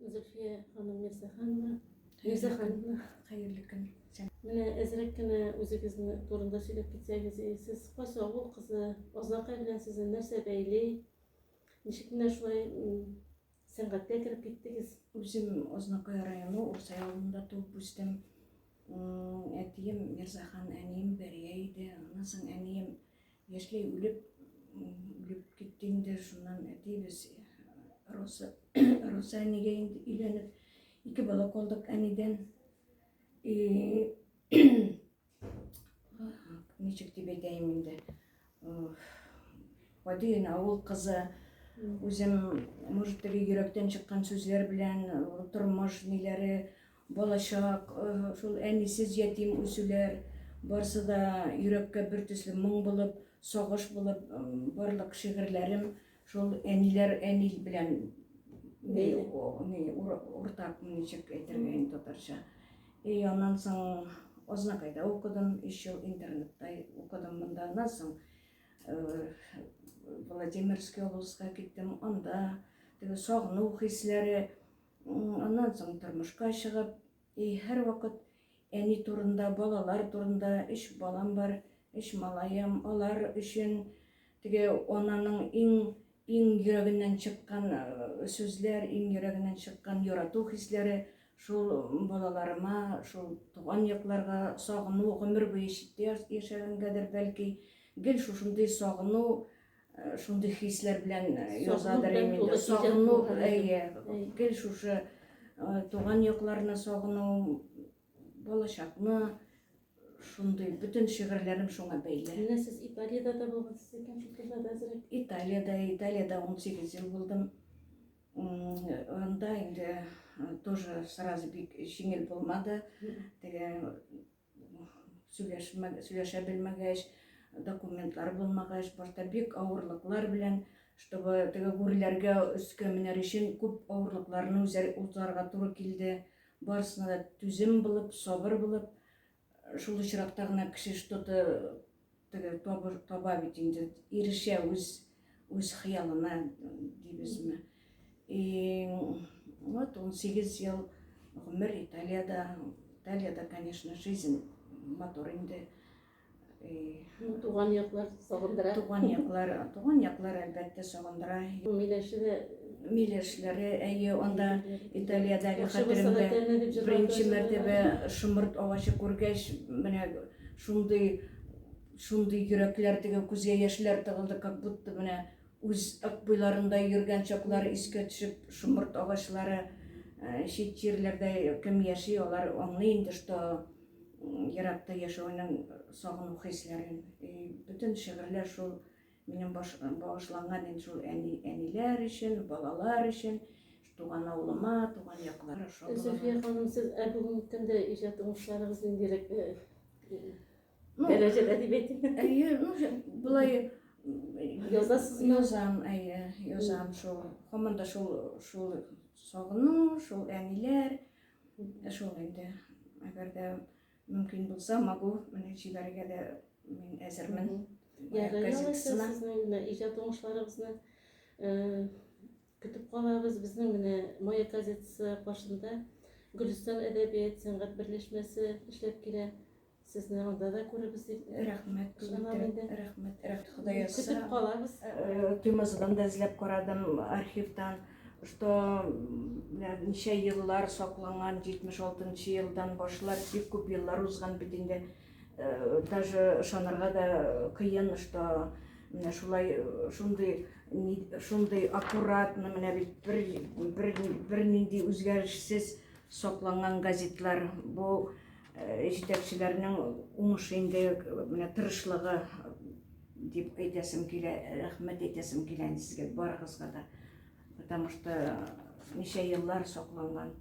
Зөлфия ханым Мирзаханова. Мирзаханова. Хәерле көн. Менә әзрәк кенә үзегезне турында сөйләп китсәгез, сез кайсы авыл кызы, Азнакай белән сезне нәрсә бәйли? Ничек менә шулай сәнгатькә кереп киттегез? Үзем Азнакай районы Урсай авылында туып үстем. Әтием Мирзахан, әнием Бәрия иде. Аннан соң әнием Яшьләй үлеп, үлеп китте инде. Шуннан әтиебез Роза, Роза әнигә инде өйләнеп, ике бала калдык әнидән. И ничек дип әйтәем инде. Гади генә авыл кызы. Үзем, может, теге йөрәктән чыккан сүзләр белән тормыш ниләре Балачак, шул әнисез ятим үсүләр, барсы да йөрәккә бер төсле моң булып, сагыш булып, барлык шигырьләрем шул әниләр, әни белән ни, ни, уртак, ничек әйтергә инде татарча. И аннан соң Азнакайда укыдым, өч ел интернатта укыдым монда. Аннан соң Владимирский областька киттем, анда теге сагыну хисләре, Аннан соң тормышка чыгып, и һәрвакыт әни турында, балалар турында, өч балам бар, өч малаем, алар өчен теге ананың иң иң йөрәгеннән чыккан сүзләр, иң йөрәгеннән чыккан ярату хисләре шул балаларыма, шул туган якларга сагыну, гомер буе читтә яшәгәнгәдер, бәлки, гел шушындый сагыну Шундый хисләр белән язадыр инде. Сагыну, әйе, гел шушы туган якларны сагыну, балачакны, шундый бөтен шигырьләрем шуңа бәйле. Менә сез Италиядә дә булгансыз икән, шул турыда да әзрәк. Италиядә, Италиядә 18 ел булдым. Анда инде тоже сразу бик җиңел булмады. Теге сөйләшмә, сөйләшә белмәгәч, документлар булмагач, башта бик авырлыклар белән, чтобы теге гүрләргә өскә менәр өчен күп авырлыкларны үзәр узарга туры килде. Барысына да түзем булып, сабыр булып, шул очракта гына кеше что-то теге табыр, таба бит инде, ирешә үз үз хыялына дибезме. И вот 18 ел гомер Италиядә. Италиядә, конечно, жизнь матур инде. И, ну, туган яклар сагындыра. Туган яклар, туган яклар әлбәттә сагындыра. Миләше дә миләшләре, әйе, анда Италиядә әле хәтеремдә беренче мәртәбә шомырт агачы күргәч, менә шундый шундый йөрәкләр теге күзгә яшьләр тыгылды, как будто менә үз Ык буйларында йөргән чаклар искә төшеп, шомырт агачлары чит җирләрдә кем яши, алар аңлый инде, что еракта яшәүнең сагыну хисләрен. И бөтен шигырьләр шул минем баш, багышланган инде шул әни, әниләр өчен, балалар өчен, туган авылыма, туган яклар. Зөлфия ханым, сез ә бүгенге көндә иҗат уңышларыгыз ниндирәк дәрәҗәдә дип әйтим? Әйе, ну, болай язасызмы? Язам, әйе, язам шул. Һаман да шул, шул сагыну, шул әниләр, шул инде. Әгәр дә мөмкин булса, могу менә җибәрергә дә мин әзермен. Ярый, алайса сезнең менә иҗат уңышларыгызны көтеп калабыз. Безнең менә Маяк газетасы каршында Гөлстан әдәбият сәнгать берләшмәсе эшләп килә. Сезне анда да күрербез дип. Рәхмәт, ышанам инде. Рәхмәт, рәхмәт. Ходай язса. Көтеп калабыз. Туймазыдан да эзләп карадым архивтан, что менә ничә еллар сакланган, 76 елдан башлап бик күп еллар узган бит инде. Даже ышанырга да кыен, что менә шулай шундый шундый аккуратно менә бит бер бер бернинди үзгәрешсез сакланган газетлар. Бу Җитәкчеләрнең уңышы инде менә тырышлыгы дип әйтәсем килә, рәхмәт әйтәсем килә инде сезгә барыгызга да. Потому что ничә еллар сакланган,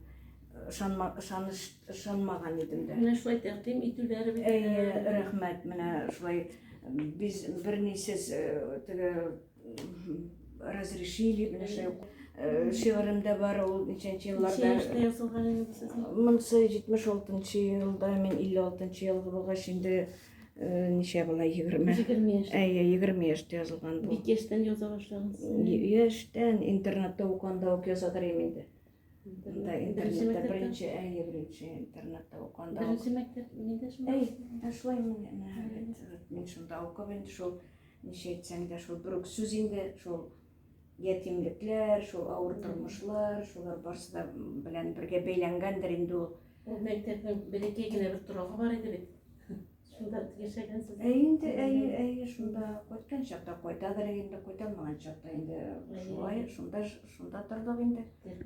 ышанма, ышаныч, ышанмаган идем дә. Менә шулай тәкъдим итүләре бит. Әйе, рәхмәт, менә шулай без бернисез теге разрешили, менә шулай шигырем дә бар, ул ничәнче елларда. Ничә яшьтә язылган инде сезнең? Монысы 76 елда, мин 56 елгы булгач инде ничә була, 20. 20 яшь. Әйе, 20 яшьтә язылган бу. Бик яшьтән яза башлагансыз. Яшьтән, интернатта укыганда ук язадыр идем инде. Интернатта беренче, әйе, беренче интернатта укыганда. Беренче мәктәп миндә шунда. Әй, ә шулай мин, мин шунда укып инде шул, ничә әйтсәң дә, шул бер үк сүз инде, шул ятимлекләр, шул авыр тормышлар, шулар барысы да белән бергә бәйләнгәндер инде ул. Ул мәктәпнең бәләкәй генә бер торагы бар иде бит. Шунда яшәгәнсез. Ә инде, әйе, әйе, шунда кайткан чакта кайтадыр инде, кайта алмаган чакта инде шулай, шунда шунда тордык инде.